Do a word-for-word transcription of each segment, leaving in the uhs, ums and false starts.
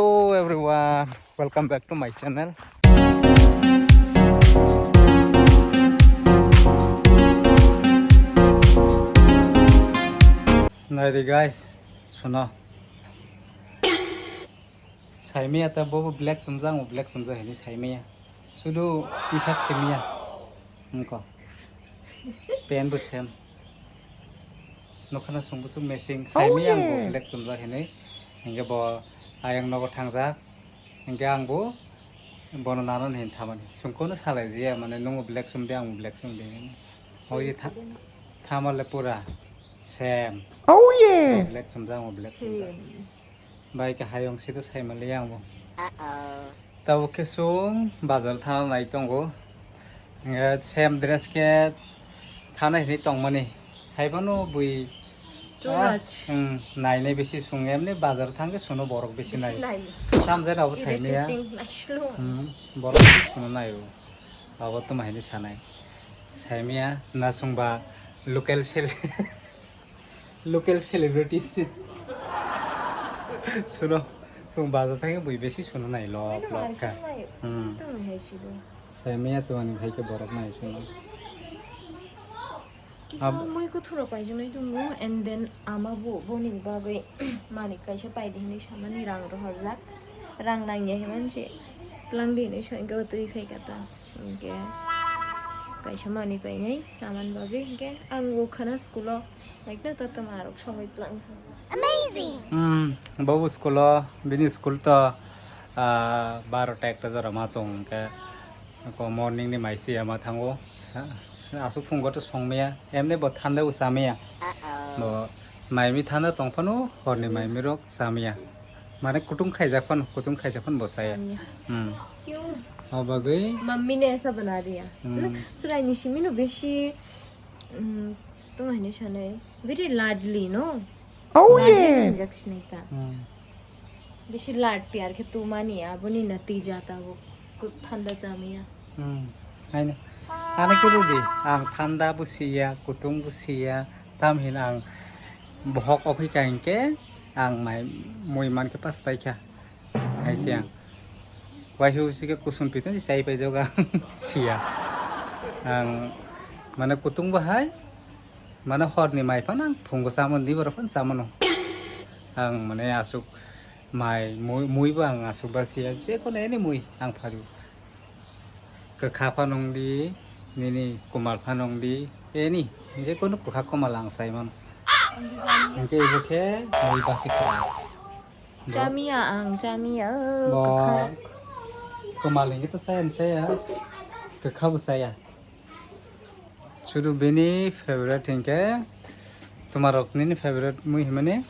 Hello everyone, welcome back to my channel. Naidi guys, suno. Saimaya ta bobo black chumjak, o black chumjak hini saimaya. Sudu t-shirt simaya. Engko. Pant bo same. Nokhana sung busuk matching. Saimaya ang bo black chumjak hini. Hingke bo ayang nogo thangjak. Hingke ang bo bono nanon hin thamani. Sungkono salai jiya mane nungo black chumdi ang bo black chumdi. Oye tha-, thamale pura same. Oh yeah. Black chumjak ang bo black chumjak. Same. Bai kahayong sida saimaliya ang bo. Tabuk khe chwng bazar thana nai tongo. Hingke same dress khe thana hinwi tongmani. Haiphano bui, too much. Nainai bisi chwng emni bazar thangkhe chwngno borok bisi nai. Tamjani abo saimaya. Borok bisi chwngno naio. Abo tamo hinwi sanai. Saimaya na chwngba local sale. Local celebrities. Suno, chwng bazar thangwi bui besi suno nai lok lok kha. Hmm. Saimaya to ani bhai khe borok nai suno. Kisa mui kuthurok paijak nai tongo, and then ama bo boni bagwi manik kaisa paidi hinwi samani rang rohorjak. Rang nangya hinwi se twlang di hinwi sa, hwnkhe bo twi phai kha ta. Hingke kaisa manwi painai naman bagwi hingke ang o khana school o naikna to toma rok songwi tlang. Amazing. Hmm, bobo school o, bini school to, ah, barota ekta jora ma tong hingke ko morning ni mai si ama thango. Sa-, sa-, asuk phungo to songmaya, emne bo thanda o chamaya. Bo maimi thanda tong phano horni maimi rok chamaya. Mane kutung khaijak phano, kutung khaijak phano bo chaya. Chaya. Hmm. Kyo? O bagwi. Mummy ne esa bana diya. Hmm. Chwraini simi no besi, hmm, tong hini sanai. Very ladly, no? Oh, yeah. Ladly hinjak sinai ta. Hmm. Besi lad pyar khe tumani, aboni natija ta bo. Kut thanda chamaya. Hmm. Haino. Ani kuru di, ang thanda bo siya, kutung bo siya, tam hin ang bohok okhi ka hingke, ang mai mui man khe pas pai kha. Hai siya. Waisa usi khe kusum pitung si chai pai joga siya. Ang mane kutung bahai, mane horni mai phano ang phungo chamani, di borok phano chamano. Ang mane asuk mai mui, mui bo ang asuk ba siya, je kono any mui ang pharu. Kwkha phano wng di, nini kwmal phano wng di, any, je kono kwkha kwmal ang chai mano. Hingke ibo khe mui basi kwrang. Chamia ang, chamia, o, bo kwkha. Kwmal hingke to saya, saya. Kwkha bo saya. Sudu bini favorite hingke, tomarok nini favorite mui himani?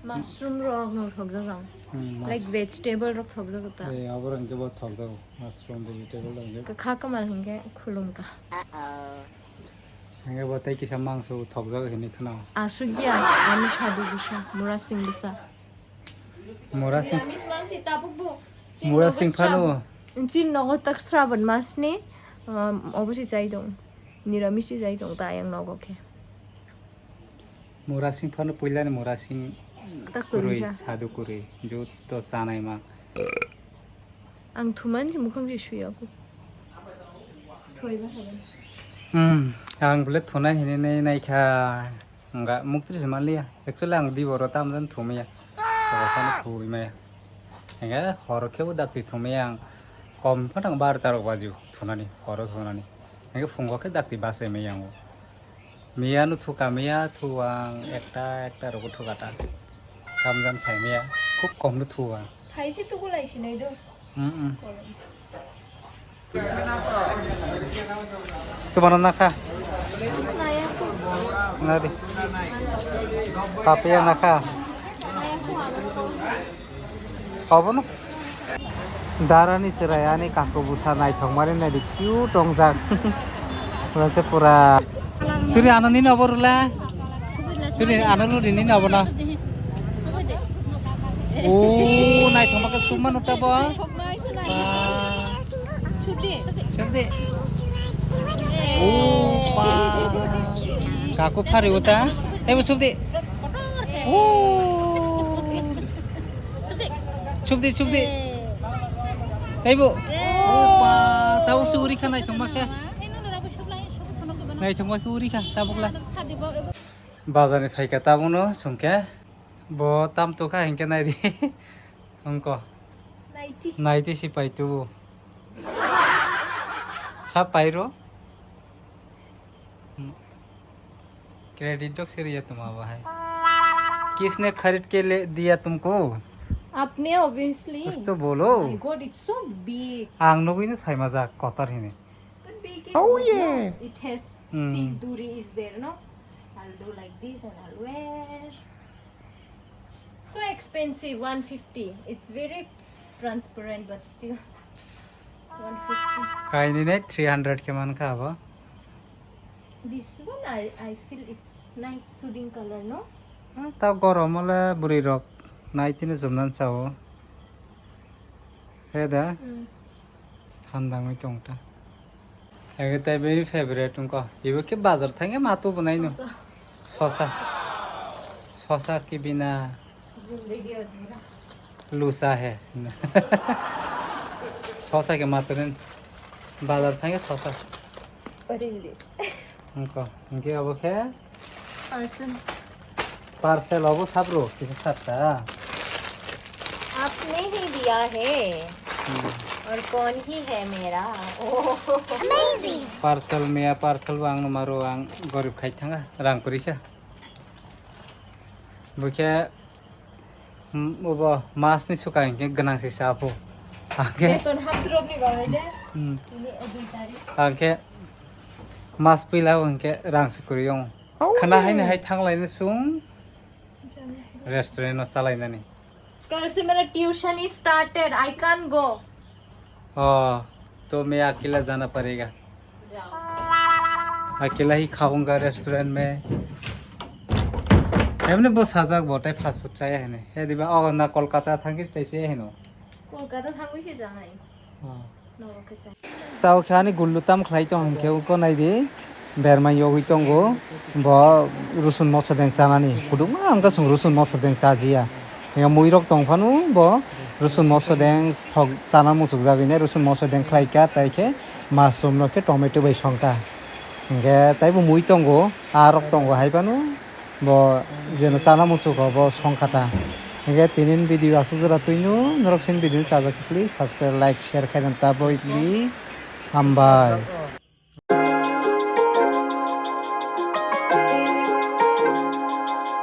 Mushroom rok no thokjak ang. Hmm, like vegetable rok thokjak ta. Eh, abo rok hingke bo thokjak, mushroom vegetable rok hingke. Kwkha kwmal hingke khulum ka. Hingke bo tei kisa mangso thokjak hinwi khna. Asuk ya, ani sadu bisa, mura sing bisa. Mura sing. Mura sing phano. Chin nogo tak Sraban mas ni, um, obo si chai tong. Niramis si chai tong ta yang nogo khe. Mura sing phano puila ni mura sing. Tak kwrwi kha. Sadu kwrwi. Juto chanai ma. Ang thuman si mukhang si suya ko. Thoi ba saban. Hmm, ang bole thunai hinwi nai nai kha. Wngkha, muktri se manliya. Actually, ang di boro tamjani thumaya. Boro phano thuwi maya. Hingke horo khe bo dakti thumaya ang. Kom phano ang barota rok baju thunani, horo thunani. Hingke phungo khe dakti bachai maya ang. Miya no thuka miya, thu ang ekta, ekta rogo thuka ta. Tamjani sai maya. Khub kom no thu ang. Hai se tukulai sinai do. Mm, mm. Tumano nakha? Nari. Papaya nakha? Obono? Darani chwrai ani kaku bwsa naithok mani naidi cute tongjak. Pura se pura. Turi ano nini obo rwla? Turi ano rwdi nini obo no? O, naithok ma khe suk mano ta bo? Ba. Subdi. O, ba. Kaku phari uta. Ebo subdi. O. Chupdi, chupdi. Taibo. Opa, tabuk se uri kha naithok ma khe. Naithok ma khe uri kha, tabuk la. Bazar ni phaikha tabukno chwng khe. Bo tam tokha hinkhe naidi. Hwnkhe. Naidi. Naidi si pai tubu. Sa pai ro. Credit dok sir ya tum aba hai. Kisne kharid ke le diya tumko? Apne, obviously. Kuch to bolo. Oh my God, it's so big. Ang nugui no sai majak kotor hini. But big is good, no? It has sinduri is there, no? I'll do like this and I'll wear. So expensive, one fifty. It's very transparent, but still one fifty. Kaini ne three hundred ke man kha abo. This one, I, I feel it's nice soothing color, no? Ah, ta gorom ole bwrwi rok nai tini jumnan chao. He da? Mm. Handangwi tong ta. Ege tai bini favorite wngkha. Ibo khe bazar thangkhe ma tubu nai no. Sosa. Sosa. Sosa ki bina. Zindagi adhura. Lusa hai. Sosa ke matoren. Bazar thangkhe sosa. Arili. Wngkha. Wngkhe abo khe? Parcel. Parcel obo sabro kisa sabta. आपने ही दिया है। Hmm. और कौन ही है मेरा? Oh. Amazing. Parcel meya parcel bo ang no maro ang gorib khai thanga rang kuri kha. Bo khe, hmm, obo mas ni suka hinkhe gwnang se sa pho. Ang khe beton hapdrop ni bagwi de. Hmm. Ini dui tarikh. Ang khe mas puila hinkhe rang se kwrwi ong. Khana haino hai thanglaino chwng restaurant o chalainani. कल से मेरा tuition he started, I can't go. Oh, तो मैं अकेला जाना पड़ेगा। जाओ। अकेला ही खाऊंगा रेस्टोरेंट में। Emne bo sajak bo tai fast food chaya hene. He diba, oh, na Kolkata thangkis tai se heno. Kolkata thangwi se janai. Oh. Tao khe ani gullu tam khlai tong hinkhe uko naidi berma yogwi tongo. Bo rusun moso deng chanani kudukma wngkha chwng rusun moso deng chajiya. Hinkhe muirok tong phano bo rusun moso deng thok chana muchukjagwi nai rusun moso deng khlaikha, tai khe mushroom no khe tomato bai songkha. Hinkhe taibo mui tongo, arok tongo hai phano. Bo jeno chana muchukgo bo songkha ta. Hinkhe tinin video asuk jora twino, norok sin video chajak khe please subscribe, like, share khaina ta boikli. Hambai.